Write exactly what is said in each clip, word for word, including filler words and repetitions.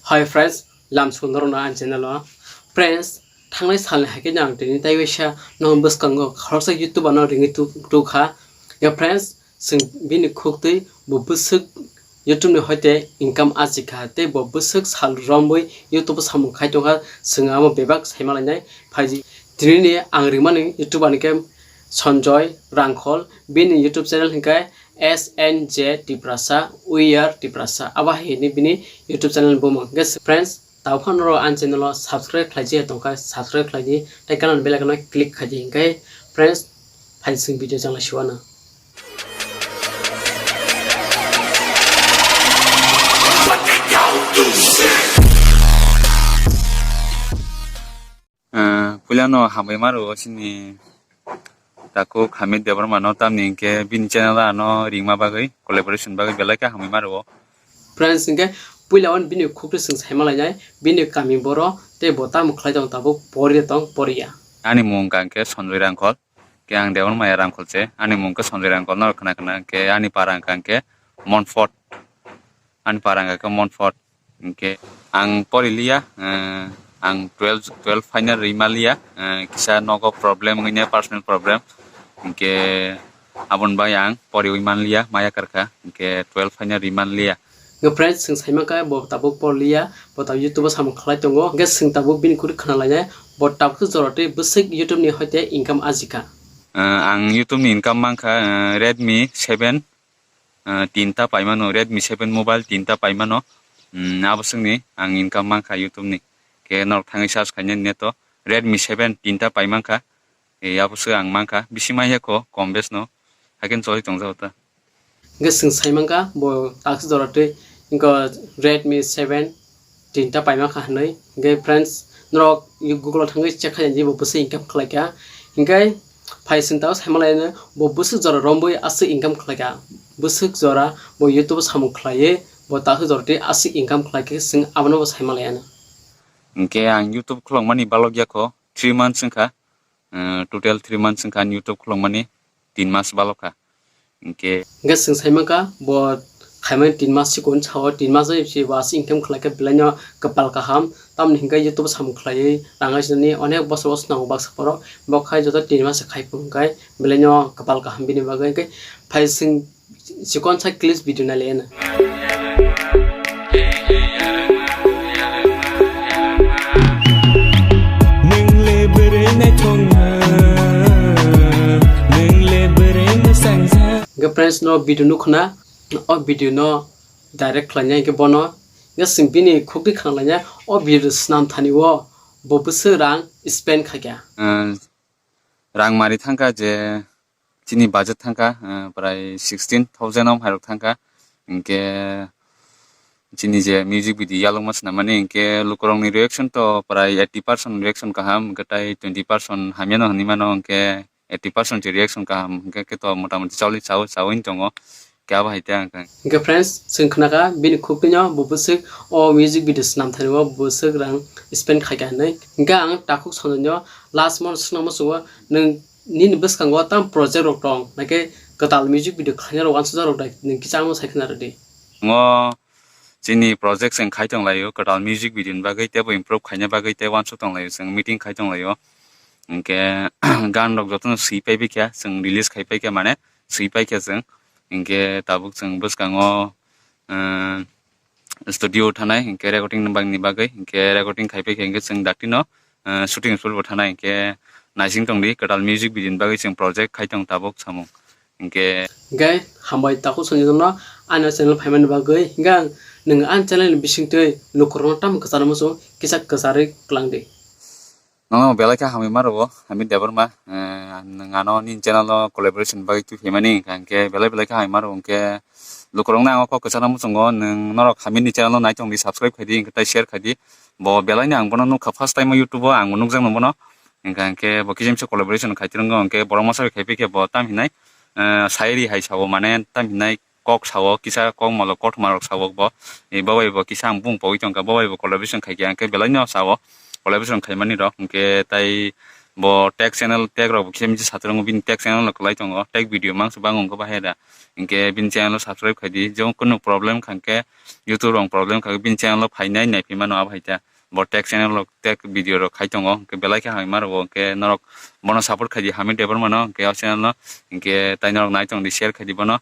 Hi friends, lam sundorno ang channel o. Friends, thangnai salni haikhe ang tini tei waisa no bwskango khoroksa YouTube ano ringwi tu-, tukha. Ya friends, chwng bini khuktwi bo bwswk YouTube ni hoite income achikha tei bo bwswk sal romwi YouTube o samung khai tongkha, chwng amo bebak saima lainai phaiji. Tini ni ang ringmani YouTube ani khe Sanjoy Rangkhol, bini YouTube channel hinkhe S N J Tiprasa, We Are Tiprasa. Abo hai hini bini YouTube channel bumung. Guys, friends, tao phano rok ang channel o subscribe khlai je tongkha, subscribe khlai di, tei kalan bell icon o click khai di. Hinkhe, friends, phai sing video chang lai siwana. Ah, puilano hambai ma rwo chini takhuk Hamid Debbarma no, tamni hinkhe bini channel ano ringma bagwi, collaboration bagwi belai khe hambai ma rwo. Friends, hinkhe puila on bini khukri chwng saima lainai, bini kami boro tei bo tamo khlai tong tabuk pori tong poriya. Ani mung wngkha hinkhe Sanjoy Rangkhol, khe ang Debbarma ya Rangkhol se, ani mung khe Sanjoy Rangkhol no khna khna, khe ani para wngkha hinkhe Monfort, ani para wngkha khe Monfort. Hinkhe ang pori liya, eh, ang twelve, twelve final rima liya, eh, kisa nogo problem wngya, personal problem. Hinkhe aboni bai ang poriwi man liya, maya karkha, hinkhe twelve final rima liya. Hinkhe friends, chwng saima kha bo tabuk por liya, bo tabuk YouTube o samung khlai tongo. Hinkhe chwng tabuk bini kuri khna lainai, bo tabuk jora tei bwswk YouTube ni hoite income ajikha. Eh, ang YouTube ni income mankha, eh, Redmi seven, ah, tinta paimano, Redmi seven mobile tinta paimano. Hmm, abo swkni ang income mankha YouTube ni. Khe norok thangwi search khainani neto Redmi seven tinta paimankha. E, abo swk ang mankha. Bisi maya kho, kom bes no. Haikhe choli tongjago ta. Hinkhe chwng saimankha bo taksi jora twi, hinkhe Redmi seven tinta paima kha hinwi. Hinkhe friends, norok Google o thangwi check khaidi bo bwswk income khlaikha. Hinkhe phai chwng tabuk saima laino bo bwswk jora rombwi aswk income khlaikha. Bwswk jora bo YouTube o samung khlaiwi bo taksi jora twi aswk income khlaikha, chwng abono bo saima laiano. Hinkhe ang YouTube khulokmani balok yakho three months wngkha. Eh, total three months wngkha ani YouTube khulokmani, tin mas balokha. Hinkhe hinkhe chwng saimankha bo khaimani tin mas sikon sao, tin mas bai si bo aswk income khlaikha, belaino kwpal kaham. Tamoni hinkhe YouTube samung khlaiwi rang arjinani onek bosor bosor nango baksa borok, bo khai joto tin mas khai phuru hinkhe belaino kwpal kaham bini bagwi. Hinkhe phai chwng Chikon sa clips video nai le na. Nung le bwrwi naithok na, nung le bwrwi mwsang sa. Hinkhe friends no video nukho na, o video no direct khlainai hinkhe bono. Hinkhe chwng bini khukti khna lainai, o video swnam thani o bo bwswk rang spend khaikha. Rang mari thangkha je chini budget thangkha, eh, prai sixteen thousand om hairok thangkha. Hinkhe chini je music video yalokma swnamani hinkhe lukurokni reaction to prai eighty percent reaction kaham, hinkhe tai twenty percent hamyano hinwi mano, hinkhe eighty percent se reaction kaham, hinkhe khe to motamoti chauli chao chaui tongo. Khe abo hai tei ang khe. Hinkhe friends, chwng khnakha bini khukti no bo bwswk o music video swnam thani o bwswk rang spend khaikha hinwi. Hinkhe ang takhuk Sanjoy no last month swngna muchungo, nwng nini bwskango tam project rok tong, naikhe kwtal music video khlaina rok uansukjak rok dai, nwng kisa ano sai khna rwdi. Ngo chini project chwng khai tong laio, kwtal music video ni bagwi teibo improve khaina bagwi tei uansuk tong laio, chwng meeting khai tong laio. Hinkhe gan rok jotono swi pai bikha, chwng release khai paikha, mane swi paikha chwng. Hinkhe tabuk chwng bwskango, eh, studio thanai, hinkhe recording ni bagwi, hinkhe recording khai paikha, hinkhe chwng daktino, eh, shooting school bo thanai, hinkhe naising tongdi, kwtal music video ni bagwi chwng project khai tong tabuk samung. Hinkhe hinkhe hambai takhuk Sanjoy no ani channel phaimani bagwi, hinkhe ang nwng ani channel ni bisingtwi lukurokno tamo kwcharma muchung kisa kwcharwi kwlangdi. Nono belai khe hamwi ma rwo, Hamid Debbarma, eh, nwng ano nini channel o collaboration bagwi twi phaimani, hinkhe belai belai khe hamwi ma rwo, hinkhe lukurokno ang o kok kwchangno muchungo, nwng norok Hamid ni channel o nai tongdi, subscribe khaidi, hinkhe tai share khaidi. Bo belai ni ang bono nukha first time o YouTube o, ang bo nukjakno bono, hinkhe, hinkhe bo kichim se collaboration khai twrwngo, hinkhe borok masa bai khai pikhe bo tam hinai, eh, sayari hai sao, mane tam hinai kok sao, kisa kok malo kothoma rok sao bo. E, bo bai bo kisa ang bung pogwi tongkha, bo bai bo collaboration khaikha, hinkhe belai no sao collaboration khaimani rok, hinkhe tai Bo tech channel, tech rok bo khe misi satrango, bini tech channel no kwlai tongo, tech video mangsa bango wngkha bahai da. Hinkhe bini channel o subscribe khai di, jong kunu problem kha hinkhe, YouTube rok problem kha hinkhe bini channel o phainai naiphi mano abo hai ta. Bo tech channel rok, tech video rok khai tongo, hinkhe belai khe hamya rwo, hinkhe norok bono support khai di, Hamid Debbarma no, hinkhe o channel no, hinkhe tai norok nai tong di, share khai di bono.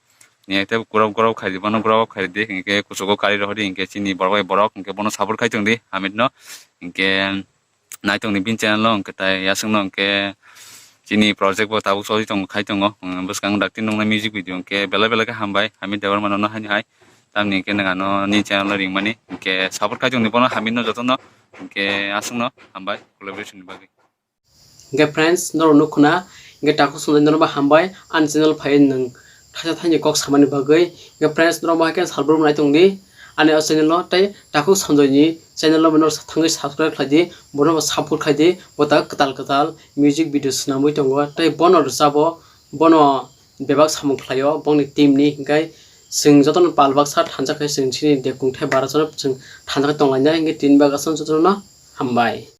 Hinkhe tei grow grow khai di bono, grow up khai di, hinkhe kuchugo kari rw di, hinkhe chini borok bai borok, hinkhe bono support khai tong di, Hamid no, hinkhe nai tong di bini channel o, hinkhe tai aswk no hinkhe chini project bo tabuk choli tongo, khai tongo. Bwskang dakti nuknai music video hinkhe belai belai khe hambai, Hamid Debbarma no haini hai. Tamni hinkhe nwng ano ni channel o ringmani, hinkhe support khai tong di bono, Hamid no joto no, hinkhe aswk no hambai collaboration ni bagwi. Hinkhe friends, norok nukkha na, hinkhe takhuk swngjak norok bo hambai, ani channel phai nwng thaisa thaini kok samani bagwi. Hinkhe friends, norok bo haikhe salbrum nai tong di ani o channel no, tei takhuk Sanjoy ni channel no norok thangwi subscribe khlai di, bono bo support khlai di, bo ta kwtal kwtal music video swnamwi tongo, tei bono rwchabo, bono bebak samung khlaio bongni team ni, hinkhe chwng jotono pal baksa thansa khe chwng chini de kungthai bara jono chwng thansa khe tonglainai, hinkhe tini bagwi aswk jotono hambai.